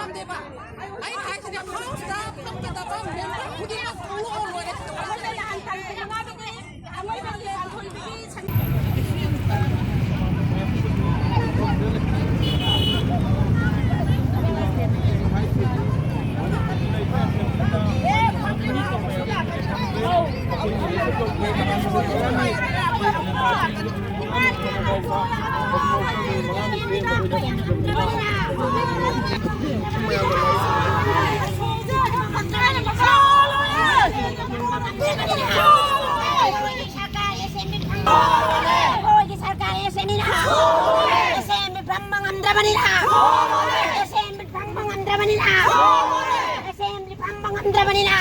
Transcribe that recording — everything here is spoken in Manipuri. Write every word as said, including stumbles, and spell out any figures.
ꯌꯥꯝꯗꯦꯕ꯫ ꯑꯩꯅ ꯍꯥꯏꯁꯤꯅꯦ, ꯍꯥꯎꯁꯇ ꯐꯝꯒꯗꯕ ꯃꯦꯝꯕꯔ ꯈꯨꯗꯤꯡꯃꯛ ꯊꯣꯛꯂꯛꯑꯣ, ꯂꯣꯏꯔꯦ꯫ ꯑꯩꯈꯣꯏꯒꯤ ꯁꯔꯀꯥꯔ ꯑꯦꯁ ꯑꯦꯝ ꯏꯅ ꯑꯦꯁ ꯑꯦꯝ ꯏ ꯐꯪꯕ ꯉꯝꯗ꯭ꯔꯕꯅꯤꯅ, ꯑꯦꯁ ꯑꯦꯝ ꯏ ꯐꯪꯕ ꯉꯝꯗ꯭ꯔꯕꯅꯤꯅ, ꯑꯦꯁ ꯑꯦꯝ ꯏ ꯐꯪꯕ ꯉꯝꯗ꯭ꯔꯕꯅꯤꯅ